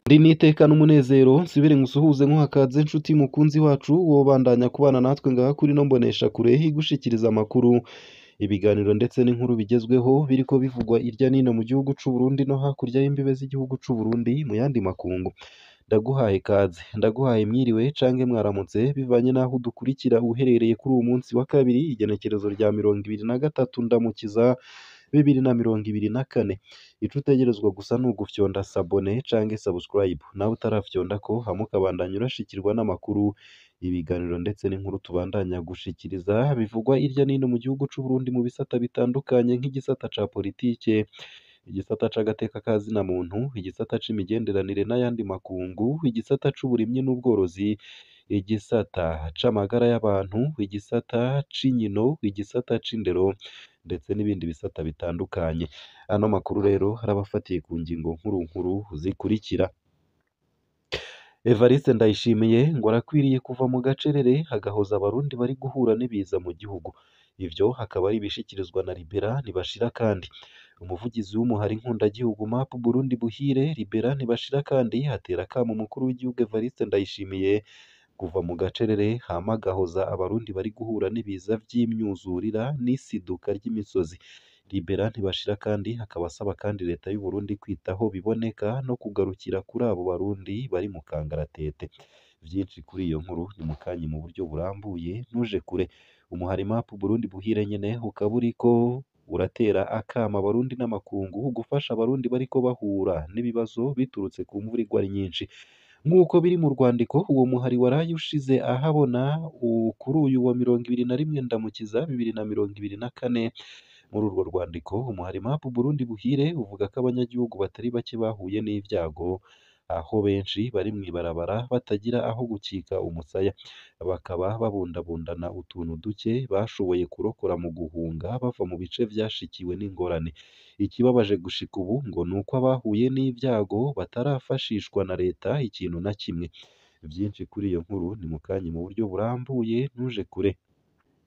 Ndi n'iteka n'umunezero nsubire ngusuhuze nkuhakaze nshuti mukunzi wacu wobandanya kubana natwe ngaha kuri no mbonesha kure igushikiriza amakuru, ibiganiro ndetse n'inkuru bigezweho biriko bivugwa irya nino mu gihugu c'u Burundi no hakurya y'imbibe z'igihugu c'u Burundi mu yandi makungu. Ndaguhaye kaze, ndaguhaye mwiriwe canke mwaramutse bivanye n'aho udukurikira uherereye kuri uwu munsi wa kabiri igenekerezo rya 23 Ndamukiza 2024. Ico utegerezwa gusa ni ugufyonda sabone canke subscribe, nawe utarafyondako hama ukabandanya urashikirwa n'amakuru, ibiganiro ndetse n'inkuru tubandanya gushikiriza bivugwa irya nino mu gihugu c'u Burundi mu bisata bitandukanye nk'igisata ca politike, igisata c'agateka ka zina muntu, igisata c'imigenderanire n'ayandi makungu, igisata c'uburimyi n'ubworozi, igisata c'amagara y'abantu, igisata c'inkino, igisata c'indero ndetse n'ibindi bisata bitandukanye. Ano makuru rero arabafatiye ku ngingo nkuru nkuru zikurikira: Evariste Ndayishimiye ngo arakwiriye kuva mu gacerere agahoza abarundi bari guhura n'ibiza mu gihugu. Ivyo akaba ari ibishikirizwa na Libera Ntibashira kandi. Umuvugizi w'umuhari nkundagihugu MAP Burundi Buhire Libera Ntibashira kandi atera akamo umukuru w'igihugu Evariste Ndayishimiye kuva mu gacerere hama agahoza abarundi bari guhura n'ibiza vy'imyuzurira n'isiduka ry'imisozi. Libera Ntibashira kandi akaba asaba kandi leta y'u Burundi kwitaho biboneka no kugarukira kuri abo barundi bari mu kangaratete. Vyinshi kuri iyo nkuru ni mukanya mu buryo burambuye ntuje kure. Umuhari MAP Burundi Buhire nyene ukaba uriko uratera akamo abarundi n'amakungu gufasha abarundi bariko bahura n'ibibazo biturutse ku mvura igwa ari nyinshi. Nk'uko biri mu rwandiko uwo muhari waraye ushize ahabona kuri uyu wa 21 Ndamukiza 2024. Muri urwo rwandiko umuhari MAP Burundi Buhire uvuga ko abanyagihugu batari bake bahuye n'ivyago, aho benshi bari mw'ibarabara batagira aho gukika umusaya, bakaba babundabundana utuntu duke bashoboye kurokora mu guhunga bava mu bice vyashikiwe n'ingorane. Ikibabaje gushika ubu ngo nuko abahuye n'ivyago batarafashishwa na leta ikintu na kimwe. Vyinshi kuri iyo nkuru ni mukanya mu buryo burambuye ntuje kure.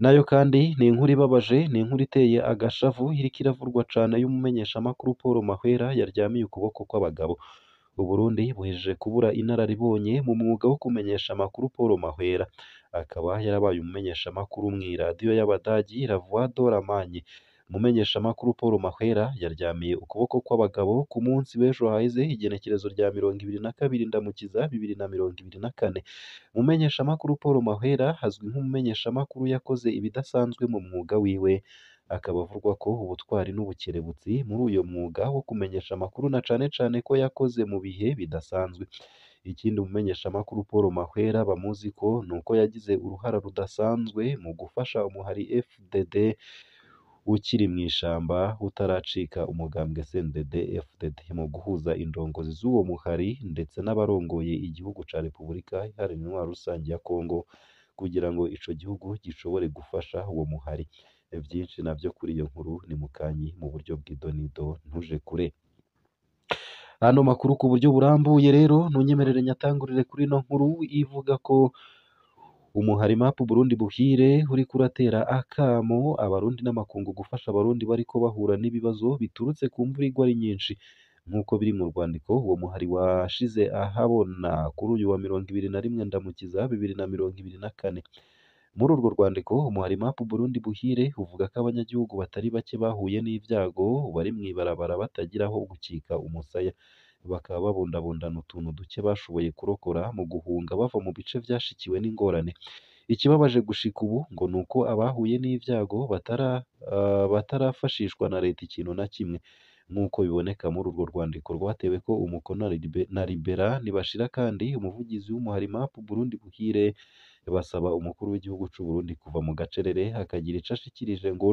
Nayo kandi ni inkuru ibabaje, ni inkuru iteye agashavu iriko iravurwa cane y'umumenyeshamakuru Paul Mahwera yaryamiye ukuboko kw'abagabo. Uburundi buhejeje kubura inararibonye mu mwuga wo kumenyesha amakuru Paul Mahwera, akaba yarabaye umumenyeshamakuru mw'iradiyo y'Abadagi La Voix de l'Allemagne. Umumenyeshamakuru Paul Mahwera yaryamiye ukuboko kw'abagabo ku munsi w'ejo haheze igenekerezo rya 22 Ndamukiza 2024. Umumenyeshamakuru Paul Mahwera azwi nk'umumenyeshamakuru yakoze ibidasanzwe mu mwuga wiwe, akaba avugwa ko ubutwari n'ubukerebutsi muri uyo mwuga wo kumenyesha amakuru na cane cane ko yakoze mu bihe bidasanzwe. Ikindi umumenyeshamakuru Paul Mahwera bamuziko nuko yagize uruhara rudasanzwe mu gufasha umuhari FDD ukiri mw'ishamba utaracika umugambwe CNDD FDD mu guhuza indongozi z'uwo muhari ndetse n'abarongoye igihugu ca Repubulika Iharanira Intwaro Rusangi ya Kongo kugira ngo ico gihugu gishobore gufasha uwo muhari. Vyinshi navyo kuri iyo nkuru ni mukanyi mu buryo bw'idonido ntuje kure. Ano makuru ku buryo burambuye rero ntunyemerere nyatangurire kuri ino nkuru ivuga ko umuhari MAP Burundi Buhire uriko uratera akamo abarundi n'amakungu gufasha abarundi bariko bahura n'ibibazo biturutse ku mvura igwa ari nyinshi. Nk'uko biri mu rwandiko uwo muhari washize ahabona kuri uyu wa 21 Ndamukiza 2024. Muri urwo rwandiko umuhari MAP Burundi Buhire uvuga ko abanyagihugu batari bake bahuye n'ivyago bari mw'ibarabara batagira aho gukika umusaya, bakaba babundabundana utuntu duke bashoboye kurokora mu guhunga bava mu bice vyashikiwe n'ingorane. Ikibabaje gushika ubu ngo nuko abahuye n'ivyago batarafashishwa na leta ikintu na kimwe. Nk'uko biboneka muri urwo rwandiko rwateweko umukono na Libera Ntibashira kandi umuvugizi w'umuhari MAP Burundi Buhire, basaba umukuru w'igihugu c'u Burundi kuva mu gacerere akagira ico ashikirije ngo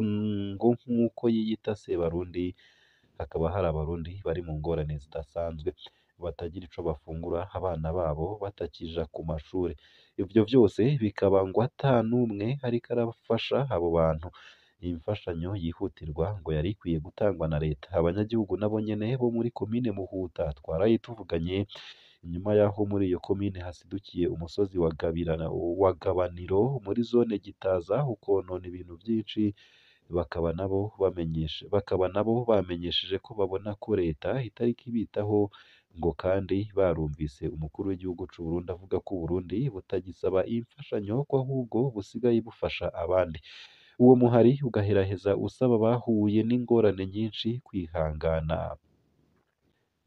nk'uko yiyita Sebarundi, hakaba hari abarundi bari mu ngorane zidasanzwe batagira ico bafungura, abana babo batakija ku mashure. Ivyo vyose bikaba ngo ata n'umwe ariko arafasha abo bantu. Iyi mfashanyo yihutirwa ngo yari ikwiye gutangwa na leta. Abanyagihugu nabo nyene bo muri komine Muhuta twaraye tuvuganye inyuma y'aho muri iyo komine hasidukiye umusozi wa Gabaniro muri zone Gitaza ukonona ibintu vyinshi. Bakaba nabo bamenyesheje ko babona ko leta itariko ibitaho, ngo kandi barumvise umukuru w'igihugu c'u Burundi avuga ko Uburundi butagisaba imfashanyo, ko ahubwo busigaye bufasha abandi. Uwo muhari ugaheraheza usaba abahuye n'ingorane nyinshi kwihangana.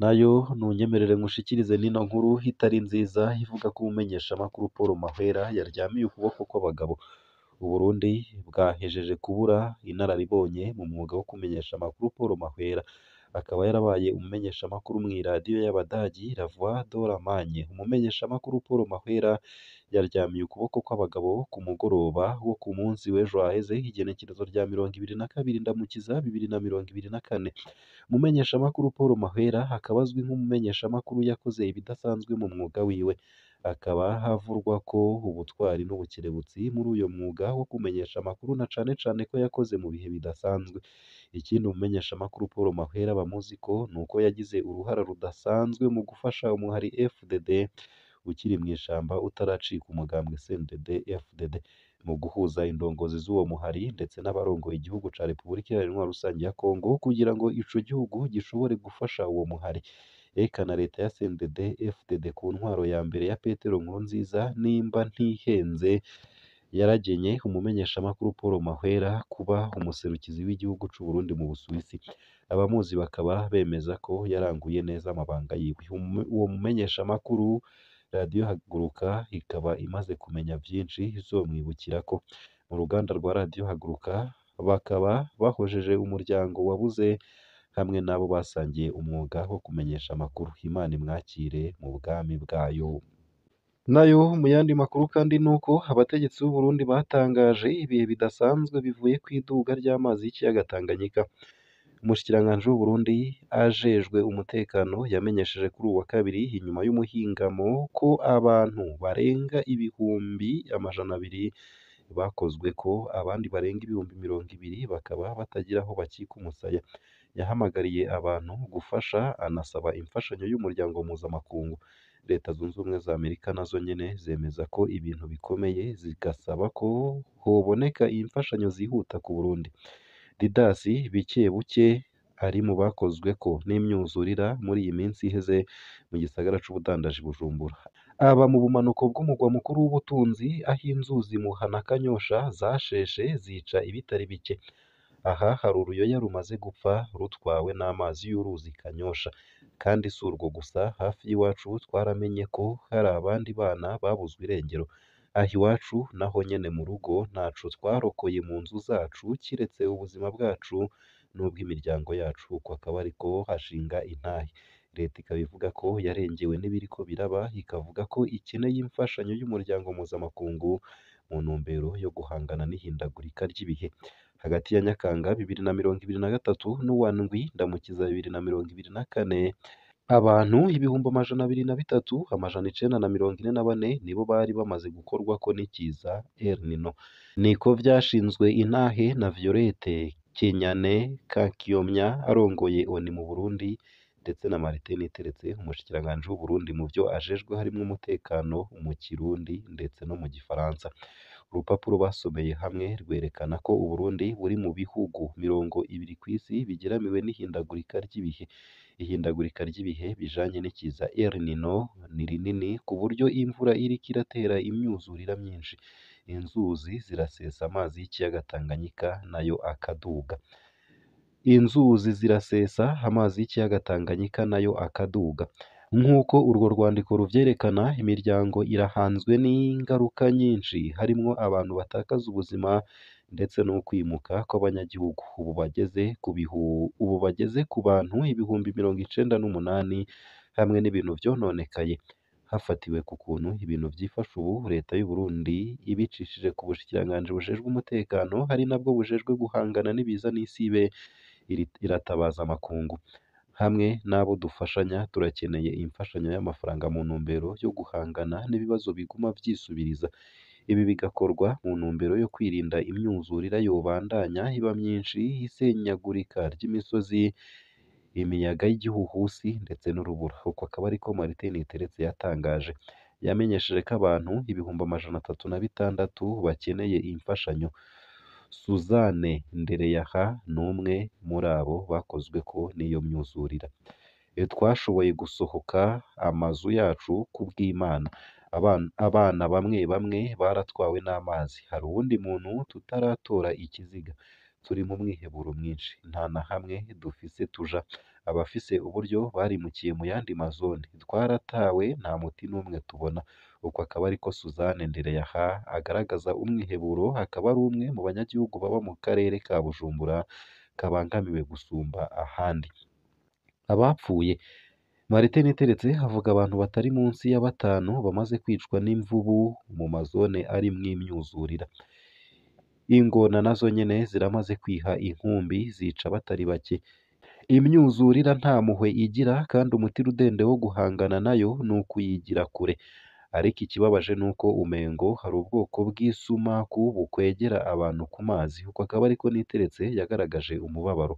Nayo nunyemerere nkushikirize n'ino nkuru itari nziza ivuga ko umumenyeshamakuru Paul Mahwera yaryamiye ukuboko kw'abagabo. Uburundi bwahejeje kubura inararibonye mu mwuga wo kumenyesha amakuru Paul Mahwera, akaba yarabaye umumenyeshamakuru mw'iradiyo y'Abadagi La Voix de l'Allemagne. Umumenyeshamakuru Paul Mahwera yaryamiye ukuboko kw'abagabo ku mugoroba wo ku munsi w'ejo haheze, igenekerezo rya 22 Ndamukiza 2024. Umumenyeshamakuru Paul Mahwera akaba azwi nk'umumenyeshamakuru yakoze ibidasanzwe mu mwuga wiwe, akaba havurwa ko ubutwari n'ubukerebutsi muri uyo mwuga wo kumenyesha amakuru, na cane cane ko yakoze mu bihe bidasanzwe. Ikindi umumenyeshamakuru Paul Mahwera bamuzi ko nuko yagize uruhara rudasanzwe mu gufasha umuhari FDD ukiri mw'ishamba utaracika umugambwe CNDD FDD, mu guhuza indongozi z'uwo muhari ndetse n'abarongoye igihugu ca Repubulika Iharanira Intwaro Rusangi ya Kongo kugira ngo ico gihugu gishobore gufasha uwo muhari. Eka na leta ya CNDD FDD ku ntwaro ya mbere ya Petero Nkurunziza, nimba ntihenze, yaragenye umumenyeshamakuru Paul Mahwera kuba umuserukizi w'igihugu c'u Burundi mu Busuwisi. Abamuzi bakaba bemeza ko yaranguye neza amabanga yiwe. Uwo mumenyeshamakuru Radiyo Haguruka ikaba imaze kumenya vyinshi izomwibukirako. Mu ruganda rwa Radiyo Haguruka bakaba bahojeje umuryango wabuze hamwe n'abo basangiye umwuga wo kumenyesha amakuru. Imana imwakire mu bwami bwayo. Nayo mu yandi makuru kandi nuko abategetsi b'u Burundi batangaje ibihe bidasanzwe bivuye kw'iduga ry'amazi y'ikiyaga Tanganyika. Umushikiranganji w'u Burundi ajejwe umutekano yamenyesheje kuri uwu wa kabiri inyuma y'umuhingamo ko abantu barenga 200,000 bakozweko, abandi barenga 20,000 bakaba batagira aho bakika umusaya. Yahamagariye abantu gufasha, anasaba imfashanyo y'umuryango mpuzamakungu. Leta Zunze Ubumwe za Amerika nazo nyene zemeza ko ibintu bikomeye, zigasaba ko hoboneka imfashanyo zihuta ku Burundi. Didasi Bikebuke ari mu bakozweko n'imyuzurira muri iyi minsi iheze mu gisagara c'ubudandaji Bujumbura. Aba mu bumanuko bw'umugwa mukuru w'ubutunzi, aho inzuzi Muha na Kanyosha zasheshe zica ibitari bike. Aha hari uruyoya rumaze gupfa rutwawe n'amazi y'uruzi Kanyosha. Kandi si urwo gusa, hafi y'iwacu twaramenye ko hari abandi bana babuzwe irengero. Aha iwacu naho nyene mu rugo ntaco twarokoye mu nzu zacu kiretse ubuzima bwacu n'ubw'imiryango yacu. Uko akaba ariko hashinga intahe. Leta ikaba ivuga ko yarengewe n'ibiriko biraba, ikavuga ko ikeneye imfashanyo y'umuryango mpuzamakungu mu ntumbero yo guhangana n'ihindagurika ry'ibihe. Hagati ya Nyakanga 2023 n'uwa ndwi Ndamukiza 2024, abantu 203,944 nibo bari bamaze gukorwako n'ikiza El Nino. Niko vyashinzwe intahe na Violette Kenyane Kankiyomya arongoye ONU mu Burundi, ndetse na Martin Niteretse umushikiranganji w'u Burundi mu vyo ajejwe harimwo umutekano mu Kirundi ndetse no mu Gifaransa. Urupapuro basomeye hamwe rwerekana ko Uburundi buri mu bihugu 20 kw'isi bigeramiwe n'ihindagurika ry'ibihe. Ihindagurika ry'ibihe bijanye n'ikiza El Nino ni rinini ku buryo imvura iriko iratera imyuzurira myinshi. Inzuzi zirasesa amazi y'ikiyaga Tanganyika nayo akaduga. Inzuzi zirasesa amazi y'ikiyaga Tanganyika nayo akaduga. Nk'uko urwo rwandiko ruvyerekana, imiryango irahanzwe n'ingaruka nyinshi, harimwo abantu batakaza ubuzima ndetse n'ukwimuka kw'abanyagihugu. Ubu bageze ku bantu 98,000 hamwe n'ibintu vyononekaye. Hafatiwe ku kuntu ibintu vyifashe ubu, leta y'u Burundi ibicishije ku bushikiranganji bujejwe umutekano, ari nabwo bujejwe guhangana n'ibiza n'isibe, iratabaza amakungu. Hamwe n'abo dufashanya turakeneye imfashanyo y'amafaranga mu ntumbero yo guhangana n'ibibazo biguma vyisubiriza. Ibi bigakorwa mu ntumbero yo kwirinda imyuzurira yobandanya iba myinshi, isenyagurika ry'imisozi, imiyaga y'igihuhusi ndetse n'urubura. Uko akaba ariko Martin Niteretse yatangaje. Yamenyesheje ko abantu 306,000 bakeneye imfashanyo. Suzanne Ndereyaha n'umwe muri abo bakozweko n'iyo myuzurira. Twashoboye gusohoka amazu yacu kubw'Imana. Abana bamwe bamwe baratwawe n'amazi. Hari uwundi muntu tutaratora ikiziga. Turi mu mwiheburo mwinshi, nta na hamwe dufise tuja. Abafise uburyo barimukiye mu yandi mazone. Twaratawe nta muti n'umwe tubona. Uko akaba ariko Suzanne Ndereyaha agaragaza umwiheburo, akaba ari umwe mu banyagihugu baba mu karere ka Bujumbura kabangamiwe gusumba ahandi. Abapfuye Martin Niteretse avuga abantu batari munsi ya batanu bamaze kwicwa n'imvubu mu mazone arimwo imyuzurira. Ingona nazo nyene ziramaze kwiha inkumbi zica batari bake. Imyuzurira nta mpuhwe igira kandi umuti rudende wo guhangana nayo ni ukuyigira kure. Ariko ikibabaje nuko umengo hari ubwoko bw'isumaku bukwegera abantu ku mazi. Uko akaba ariko Niteretse yagaragaje umubabaro.